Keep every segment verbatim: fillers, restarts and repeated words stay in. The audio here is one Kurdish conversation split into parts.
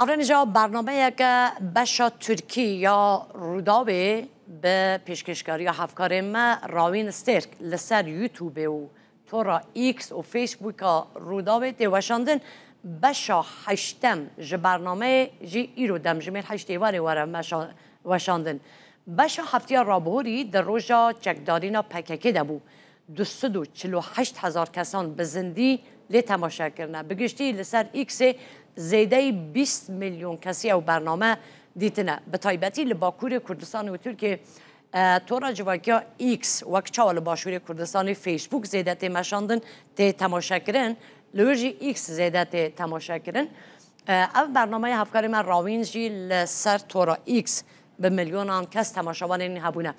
Evrenîja bernameyeke beşa Tirkî ya Rûdawê bi pêşkêşkariya hevkarê me Rawîn Stêrk li ser YouTube û tora X û Facebooka Rûdawê tê weşandin. Beşa heştem ji bernameyê jî îro demjimêr heşt êvarê were meşa-, weşandin. Beşa heftiya rabihorî di roja çekdarîna P K K de bû. Du sed û çil û heşt hezar kesan bi zindî lê temaşe kirine. Bi giştî li ser Xê zêdeyî bîst milyon kesî ew bername dîtine. Bi taybetî li Bakurê Kurdistanê û Tirkiyê, e, tora civakiya X, wek çawa li Başûrê Kurdistanê Facebook zêde tê meşandin, tê temaşekirin, li wir jî X zêde tê temaşekirin. E, ev bernameya hevkarê me Rawîn jî li ser tora X bi milyonan kes temaşevanên wî hebûne.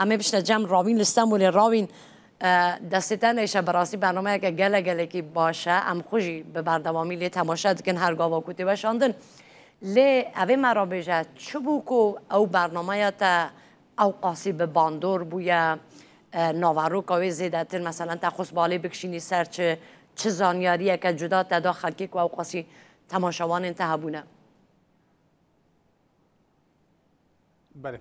Em ê bişine cem Rawîn li Stenbolê. Rawîn, e, destê te nêşe, bi rastî bernameyeke gelek gelekî baş e. Em xwe jî bi berdewamî lê temaşe dikin her gava ku tê weşandin. Lê evê me re bêje, çi bû ku ew bernameya te ew qasî bi bandor bûye, e, naveroka wê zêdetir, meselen, te xwest balê bikişînî ser çi, çi zanyariyeke cuda te da xelkê ku ew qasî temaşevanên te hebûne? Belê.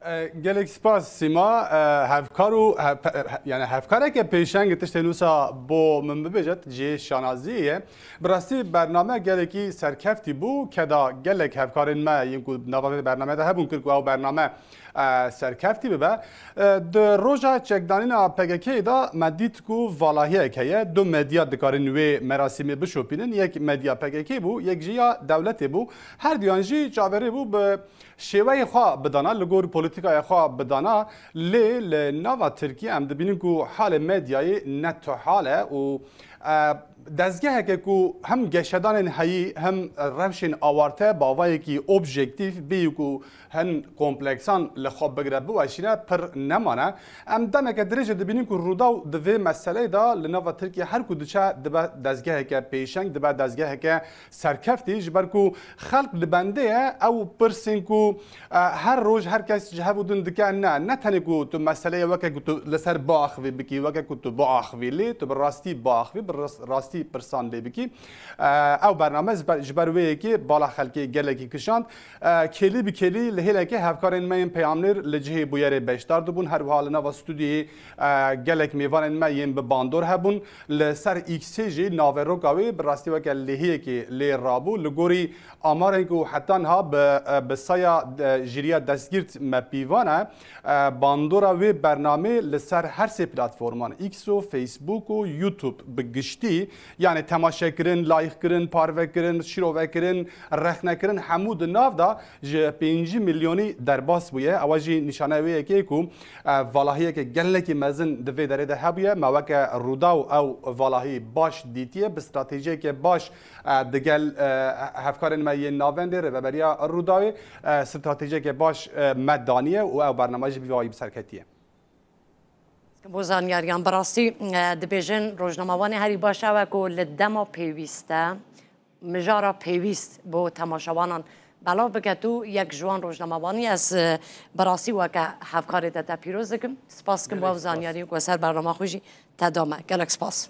E, gelek spas Sîma. E, hevkar û hev-, he-, yani hevkareke pêşeng tiştê nûsa bo min bibêjet cihê şanaziyê ye. Bi rastî bername gelekî serkeftî bû. Keda gelek hevkarên me yên ku nava vê bername de hebûn kir ku ew bername, e, serkeftî bibe. E, di roja çekdanîna P K K'ê de me dît ku valahiyek heye. Du medya dikarin wê merasîmê bişopînin. Yek medya P K K bû, yek jî ya dewletê bû. Her duyan jî çaverê bû bi şêweyê xwe bidana, li gor polîtîkaya xwe bidana. Lê li nava Tirkiyê em dibînin ku halê medyayê ne tuhal e û, e, dezgeheke ku hem geşedanên heyî hem rewşên awarte bi avayekî objektîf bêyî ku hin kompleksan li xwe bigire biweşîne pir nemane. Em demeke dirêj e dibînin ku Rûdaw di vê meseleyê de li nava Tirkiyê her ku diçe dibe dezgeheke pêşeng, dibe dezgeheke serkeftî, ji ber ku xelk li bendê ye ew pirsên ku, e, her roj her kes ji hev û din dike, ne, ne tenê ku tu meseleyê weke ku tu li ser biaxivî bikî, weke ku tu biaxivî lê, tu bi rastî biaxivî, bi ras-, rastî pirsan lê bikî. E, ew bername ji ber, ji ber wê yekê bala xelkê gelekî kişand. E, kêlî bi kêlî li hêlekê hevkarên me yên peyamnêr li cihê bûyerê beşdar dibûn, her wiha li nava stûdyoyê, e, gelek mêvanên me yên bi bandor hebûn. Li ser Xê jî naveroka wê bi rastî weke lêhiyekê lê rabû. Li gorî amarên ku heta niha bi, e, bi saya, e, jêriya destgîrt me pîvan e, e, bandora wê bernamê li ser her sê platforman, X û Facebook û YouTube bi giştî, yani temaşekirin, layîxkirin, parvekirin, şîrovekirin, rexnekirin, hemû di nav de ji pêncî milyonî derbas bûye. Ewa jî nîşane wê yekê ku, e, valahiyeke gelekî mezin di vê derê de hebûye. Me weke Rûdaw ew valahî baş dîtiye, bi stratejiyeke baş, e, digel, e, hevkarên me yên navendê, rêveberiya Rûdawê, e, stratejiyeke baş, e, me daniye û ew bername jî bi vî awayî bi ser ketiye. Bo zanyariyan, bi rastî, e, dibêjin rojnamevanê herî baş ew e ku li dema pêwîst e, mijara pêwîst bo temaşevanan belav biket û yek ji wan rojnamevanî. Ez, e, bi rastî weke hevkarê te, te pîroz dikim. Spas dikim bo ew zanyariyê ku ser bernama xwe jî te da me. Gelek spas.